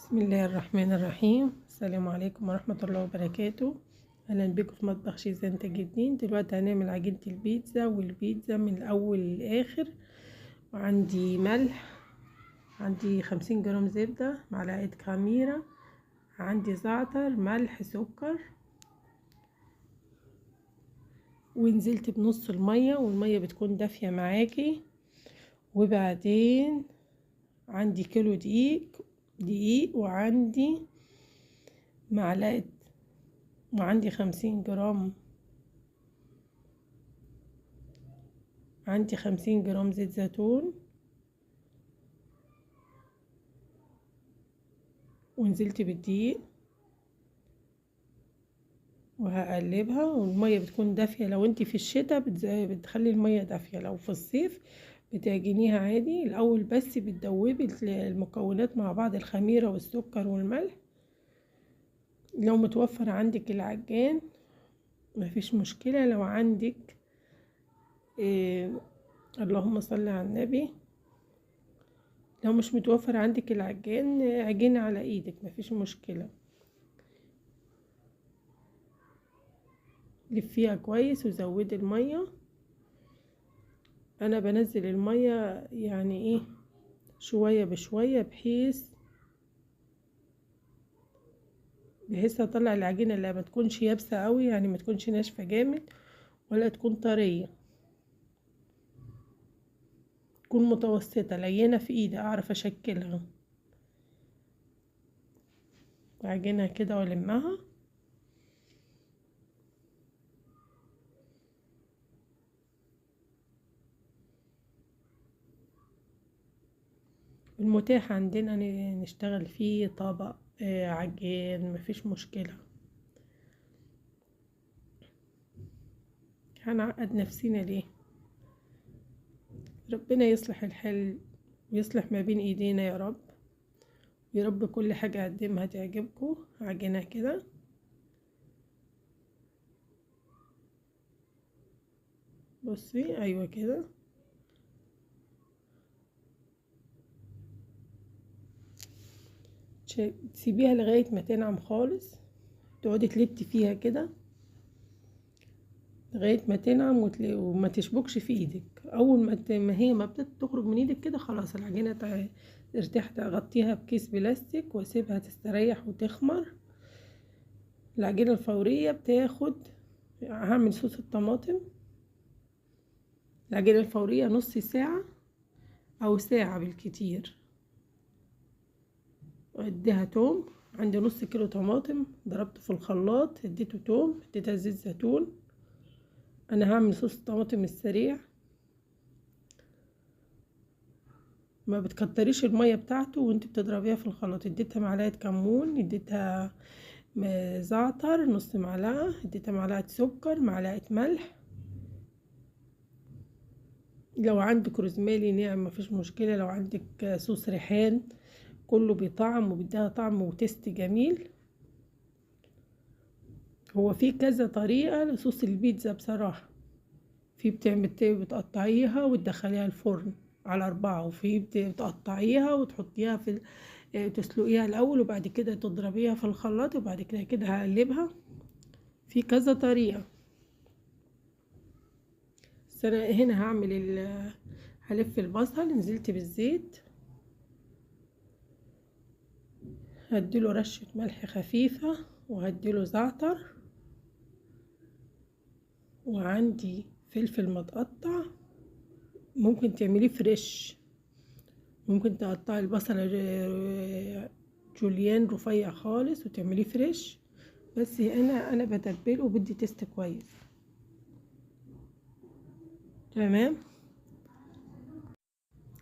بسم الله الرحمن الرحيم. السلام عليكم ورحمة الله وبركاته. اهلا بكم في مطبخ شيزان تاج الدين. دلوقتي هنعمل عجينة البيتزا، والبيتزا من الاول للاخر. وعندي ملح، عندي 50 جرام زبدة، معلقة خميرة، عندي زعتر، ملح، سكر. ونزلت بنص المية، والمية بتكون دافية معاكي. وبعدين عندي كيلو دقيق، وعندي معلقة، وعندي 50 جرام، عندي 50 جرام زيت زيتون. ونزلت بالدقيق وهقلبها. والمية بتكون دافية، لو انتي في الشتاء بتخلي المية دافية، لو في الصيف بتعجنيها عادي. الاول بس بتدوبي المكونات مع بعض، الخميرة والسكر والملح. لو متوفر عندك العجان مفيش مشكلة، لو عندك إيه اللهم صل على النبي، لو مش متوفر عندك العجان عجينة على ايدك مفيش مشكلة. لفيها كويس وزودي المية. انا بنزل المية يعني ايه شوية بشوية، بحيث اطلع العجينة اللي ما تكونش يابسة قوي، يعني ما تكونش ناشفة جامد ولا تكون طرية، تكون متوسطة لينة في ايدي اعرف اشكلها. اعجنها كده والمها. المتاح عندنا نشتغل فيه طبق عجين مفيش مشكلة. هنعقد نفسنا ليه؟ ربنا يصلح الحال ويصلح ما بين ايدينا يا رب. يا رب كل حاجة اقدمها تعجبكم. عجينة كده، بصي ايوه كده. تسيبيها لغاية ما تنعم خالص، تقعدي تلتي فيها كده لغاية ما تنعم وما تشبكش في ايدك. اول ما هي ما بدأت تخرج من ايدك كده خلاص العجينة ارتاحت. اغطيها بكيس بلاستيك واسيبها تستريح وتخمر. العجينة الفورية بتاخد، هعمل صوص الطماطم. العجينة الفورية نص ساعة او ساعة بالكتير. اديها توم، عندي نص كيلو طماطم ضربته في الخلاط، اديته توم، اديتها زيت زيتون. انا هعمل صوص الطماطم السريع، ما بتكتريش المية بتاعته وانت بتضربيها في الخلاط. اديتها معلقه كمون، اديتها زعتر نص معلقه، اديتها معلقه سكر، معلقه ملح. لو عندك روزماري ناعم مفيش مشكلة، لو عندك صوص ريحان كله بيطعم وبيديها طعم وتست جميل. هو في كذا طريقة لصوص البيتزا بصراحة. في بتعمل بتقطعيها وتدخليها الفرن على 4، وفي بتقطعيها وتحطيها في تسلقيها الأول وبعد كده تضربيها في الخلاط وبعد كده كده هقلبها. في كذا طريقة. بس أنا هنا هعمل هلف البصل. نزلت بالزيت، هديله رشة ملح خفيفة، وهديله زعتر، وعندي فلفل متقطع. ممكن تعمليه fresh، ممكن تقطعي البصل جوليان رفيع خالص وتعمليه fresh، بس انا بتبله وبدي taste كويس. تمام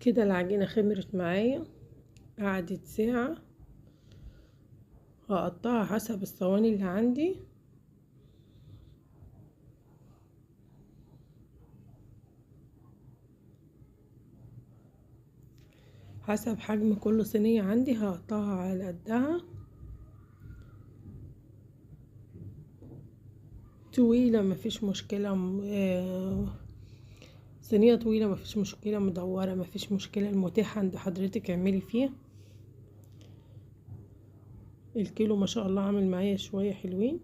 كده العجينة خمرت معايا، قعدت ساعة. هقطعها حسب الصواني اللي عندي. حسب حجم كل صينية عندي هقطعها على قدها. طويلة مفيش مشكلة، صينية طويلة مفيش مشكلة، مدورة مفيش مشكلة، المتاح عند حضرتك اعملي فيه. الكيلو ما شاء الله عامل معايا شوية حلوين.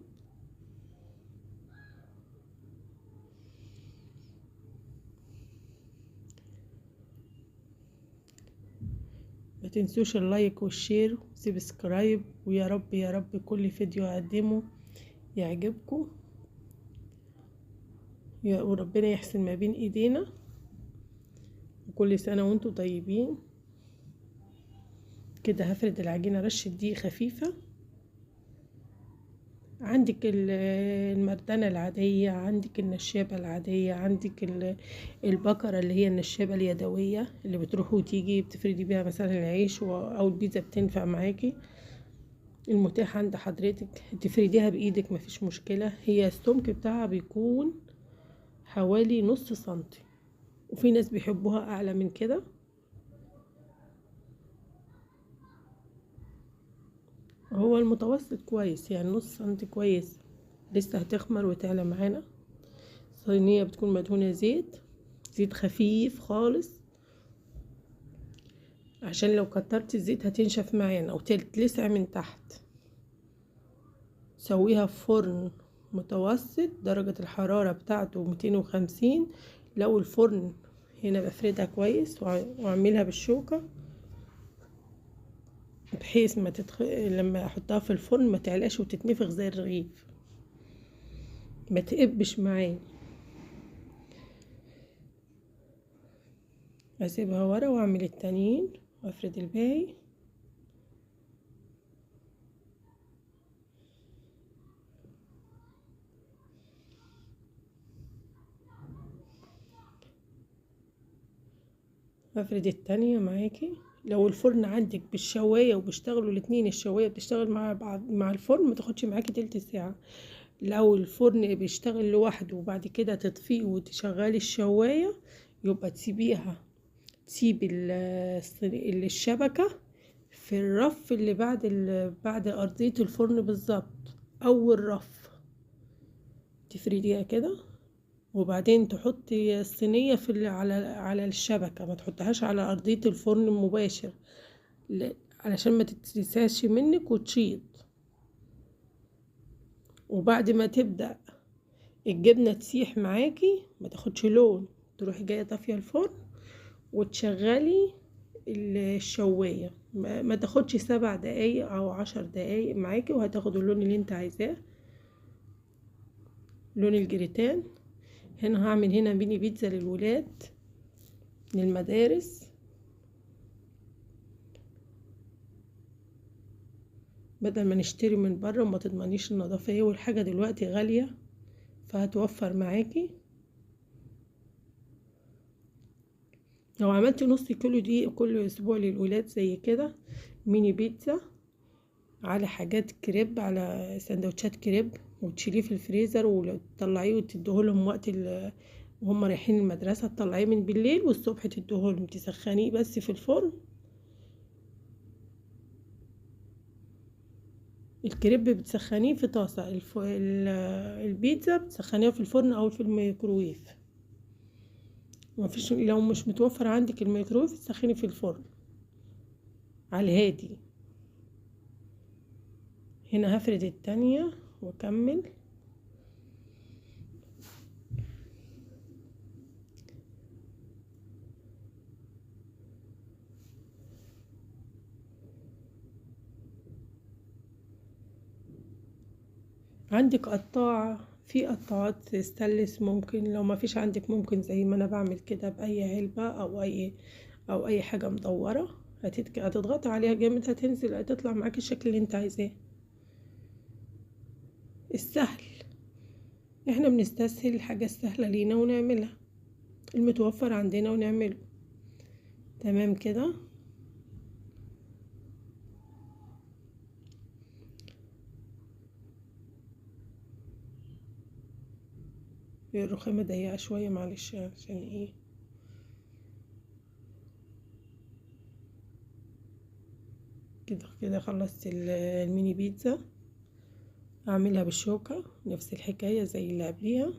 ما تنسوش ال like وال share و subscribe، ويا رب يا رب كل فيديو اقدمه يعجبكم، وربنا يحسن ما بين ايدينا. وكل سنة وانتم طيبين. كده هفرد العجينة رشة دقيق خفيفة. عندك المردنة العادية، عندك النشابة العادية، عندك البكرة اللي هي النشابة اليدوية اللي بتروح وتيجي بتفردي بيها مثلا العيش او البيتزا، بتنفع معاكي. المتاح عند حضرتك تفرديها بايدك مفيش مشكلة. هي السمك بتاعها بيكون حوالي نص سنتي، وفي ناس بيحبوها اعلى من كده. هو المتوسط كويس، يعني نص سنتي كويس. لسه هتخمر وتعلى معانا. الصينية بتكون مدهونة زيت، زيت خفيف خالص، عشان لو كترت الزيت هتنشف معانا او تتلسع من تحت. سويها في فرن متوسط، درجة الحرارة بتاعته 250. لو الفرن هنا بفردها كويس واعملها بالشوكة بحيث ما لما احطها في الفرن ما تعلقش وتتنفخ زي الرغيف، ما تقبش معايا. اسيبها ورا واعمل التانيين وافرد الباقي. افرد التانية معاكي. لو الفرن عندك بالشواية وبيشتغلوا الاتنين، الشواية بتشتغل مع بعض مع الفرن، ما تاخدش معاكي تلت ساعة. لو الفرن بيشتغل لوحده وبعد كده تطفيه وتشغلي الشواية، يبقى تسيبيها، تسيبي الشبكة في الرف اللي بعد أرضية الفرن بالظبط، أول رف تفرديها كده، وبعدين تحطي الصينية في على الشبكة، ما تحطهاش على أرضية الفرن المباشر علشان ما تتلسعش منك وتشيط. وبعد ما تبدأ الجبنة تسيح معاكي ما تاخدش لون، تروحي جاية طافية الفرن وتشغلي الشواية، ما تاخدش 7 دقايق او 10 دقايق معاكي، وهتاخد اللون اللي انت عايزاه، لون الجريتان. هنا هعمل هنا ميني بيتزا للولاد للمدارس، بدل ما نشتري من بره وما تضمنيش النظافة ايه، والحاجة دلوقتي غالية، فهتوفر معاكي. لو عملتي نص كيلو دقيق كل اسبوع للولاد زي كده ميني بيتزا على حاجات كريب، على سندوتشات كريب، وتشيليه في الفريزر وتطلعيه وتديهولهم وقت وهم رايحين المدرسة، تطلعيه من بالليل والصبح تديهولهم، تسخنيه بس في الفرن. الكريب بتسخنيه في طاسه، البيتزا بتسخنيها في الفرن او في الميكروويف. مفيش، لو مش متوفر عندك الميكروويف تسخني في الفرن على الهادي. هنا هفرد التانية واكمل. عندك قطاعة، في قطاعات ستانلس، ممكن لو ما فيش عندك ممكن زي ما انا بعمل كده باي علبة او اي حاجة مدورة، هتضغطي عليها جامد هتنزل، هتطلع معاكي الشكل اللي انت عايزاه. السهل، احنا بنستسهل الحاجة السهلة لينا ونعملها، المتوفر عندنا ونعمله. تمام كده. الرخامة ضيقة شوية معلش، عشان ايه كده. كده خلصت الميني بيتزا. اعملها بالشوكة نفس الحكاية زي اللي قبليها.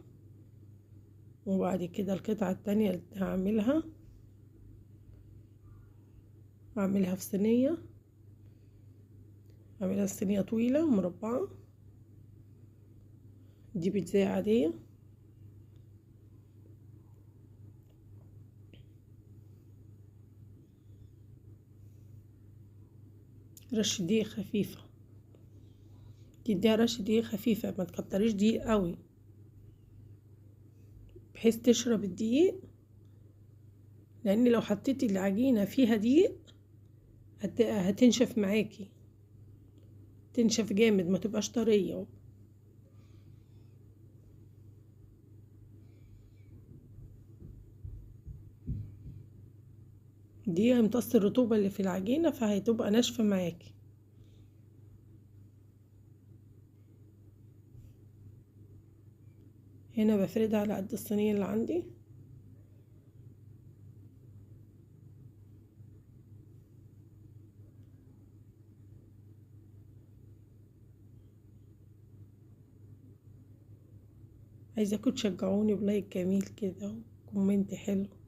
وبعد كده القطعة التانية هعملها في صينية، اعملها الصينية طويلة مربعة. دي بيتزا عادية. رشة دقيق خفيفة، تديها رشة دقيق خفيفة، ما تكتريش دقيق قوي بحيث تشرب الدقيق، لان لو حطيتي العجينة فيها دقيق هتنشف معاكي، تنشف جامد ما تبقاش طرية. دي هيمتص الرطوبة اللي في العجينة فهتبقى ناشفة معاكي. هنا بفردها على قد الصينية اللي عندي. عايزاكم تشجعوني ب like جميل كده و comment حلو.